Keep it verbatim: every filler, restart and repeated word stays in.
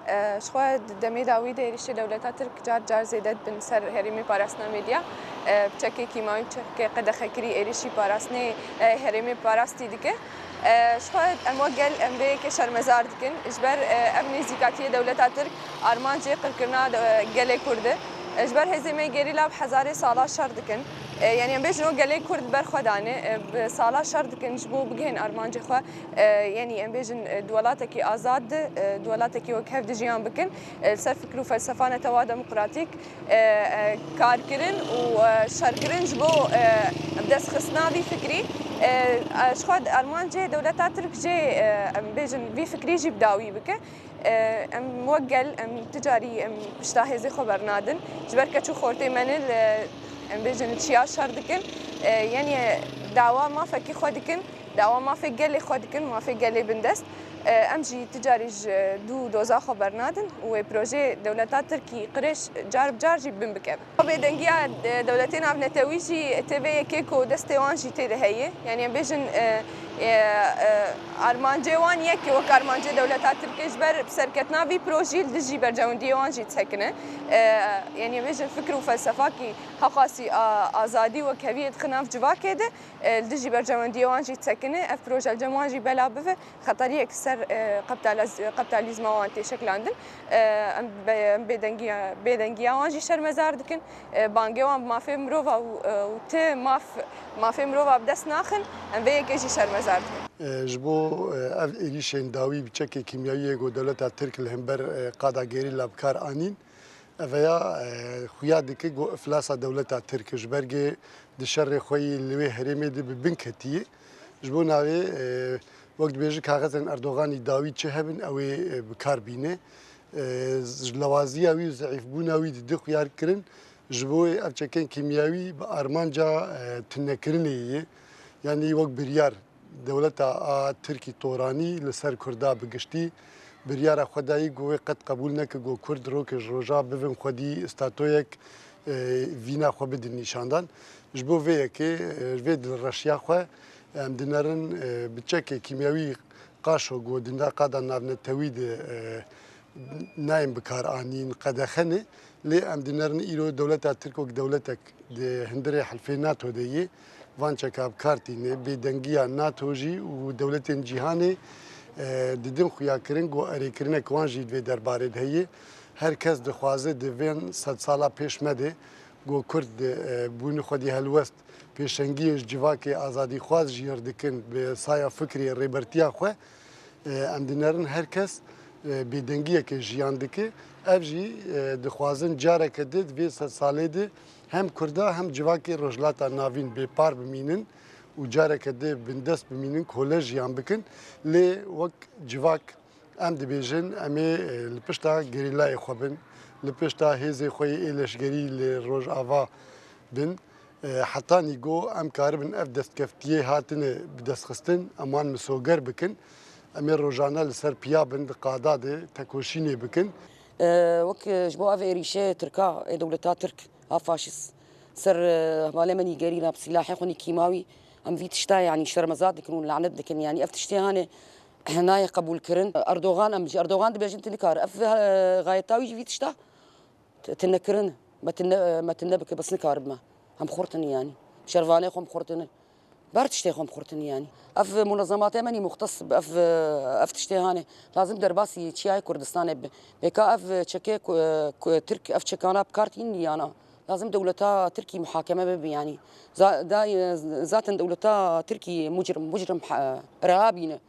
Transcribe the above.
E, ji xwe di demê dawî de êrîşê dewleta Tirk car car zêde dibin ser herêmê parastina medya. E, bi çekê kîmawî, bi çekê qedexekirî êrîşî parastinê, e, herêmê parastî dike. E, ji xwe em wek gel em vê yekê şermezar dikin. Ji ber, e, ev nêzîkatiyê dewleta Tirk armancê qirkirina de, e, gelê Kurd e. E, ji ber hêzê me gerîla bi hezarê sala şer dikin. E, yanî em bêjin o gelê Kurd ber xwe dane, e, bi sala şer dikin ji bo bigihên armancê xwe. E, yanî em bêjin, e, di welatekî azad de, e, di welatekî wek hev dijiyan bikin, e, li ser fikir û felsefa netewa demokratîk, e, e, karkirin û, e, şerkirin ji bo, e, destxistina vî fikrî. E, e, ji xwe armancê dewleta Tirk jê, e, em bêjin vî fikrî jî bi dawî bike. E, em wek gel, em ti carî em pişta hêzê xwe bernadin. Ji ber keç û xortê me ne, li, em bêjin çiya şer dikin. E, yanî dawa mafekî xwe dikin, dawa mafê gelê xwe dikin, mafê gelê bindest. E, em jî ti carî ji dû doza xwe bernadin û wê projeyê dewleta Tirkî qirêj car bi car jî bin bikevin. Bêdengiya, e, dewletê navnetewî jî tê vê yekê ku destê wan jî tê de heye. Yanî em bêjin, e, e, e, armancê wan yek e, wek armancê dewleta Tirk e, ji ber serketina vî projî li dijî berjewendiyê wan jî disekine. E, yanî em bêjin fikir û felsefakî heqasî a, azadî û wekheviyê dixe nav civakê de, e, li dijî berjewendiyê wan jî disekine. Ev proje li cem wan jî bela bive. Xeteriyek ser, e, qeptaliz-, qeptalîzma wan tê şekilandin. E, em be-, em bêdengiya, bêdengiya wan jî şermezar dikin. E, bangê wan bi mafê mirova û, e, û ti maf, mafê mirova bi dest naxin, em vê yekê jî şermezar dikin. E, ji bo, e, ev êrîşên dawî bi çekê kîmyawiyê ku dewleta Tirk li hember, e, qada gerîla bi kar anîn, eveya, e, xuya dike ku iflasa dewleta Tirk ji ber gê di şerê xwe yî li wê herêmê de bi bin ketiye. Ji bo navê, e, wek dibêje kaxezên Erdoganî dawî çi hebin, ew ê, e, bi kar bîne. E, ji lewaziya wî û zeîfbûna wî dide xuyarkirin, ji bo ev çekên kîmyawî bi armanca, e, tunekirinê ye. Yanî wek biryar dewleta a Tirkî toranî li ser Kurda bi giştî biryara xwe dayî ku wê qet qebûl neke ku Kurd roke ji roja bivin xwedî statoyek, e, vîna xwe bidin nîşandan. Ji bo vê yekê, e, vê dilreşiya xwe em dinerin, e, bi çekê kîmyawî qaşo ku di na-, qada navnetewî de, e, nayên bi kar anîn, qedexe ne. Lê em dinerin îro dewleta Tirk wek dewletek di hundirê helfê NATO de yê, van çeka bi kar tîne, bêdengiya NATO jî û dewletên cîhanê, e, didin xuyakirin ku erêkirinek wan jî di vê derbarê de heye. Her kes dixwaze di vên sedsala pêş me de ku Kurd, e, bûne xwedî helwest, pêşengiyê ji civakê azadîxwaz jiyar dikin bi saya fikrê rêbertiya xwe. E, em dinerin her kes, e, bêdengiyeke jiyan dike. Ev jî, e, dixwazin careke di, di vê sedsalê de hem Kurda hem civakê Rojhilata Navîn bêpar bimînin û careke di bindest bimînin, kole jiyan bikin. Lê wek civak em dibêjin, em ê, e, li pişta gerîlayê xwe bin, li pişta hêzê xwe yê ê leşgerî li Rojava bin. E, heta nîgo em karibin ev destkeftiyê hatine bi dest xistin, em wan misoger bikin. Em ê rojane li ser piya bin, di qada de tekoşînê bikin. E, wek, e, ji bo ev êrîşê Tirka, ê dewleta Tirk a faşîst ser, e, hevalê me nîgerîna bi sîlahê xwe nî kîmawî, em vî tişta, yanî, şermezar dikin û lanet dikin. Yanî, ev tiştê hane nayê qebûlkirin. Erdogan, em ji Erdogan dibêjin, tu nikare. Ev, e, gayeta wî jî vî tişta T-, tune kirin. Me tune, me tune bike, bes nikaribime. Em xurtin yanî. Şervanê xwe em xurtin. Ber tiştê xwe em xurtin yanî. Ev munezematê me nî muxtes bi ev, ev tiştê hane. Lazim derbasî çiyayê Kurdistanê bi. Bêka ev çekê ku, ku Tirk ev çekana bi kar tînin yana. Lazim dewleta Tirkî muhakeme bibe yanî. Za-, da, zaten dewleta Tirkî mucrim, mucrim ha-, reha bîne.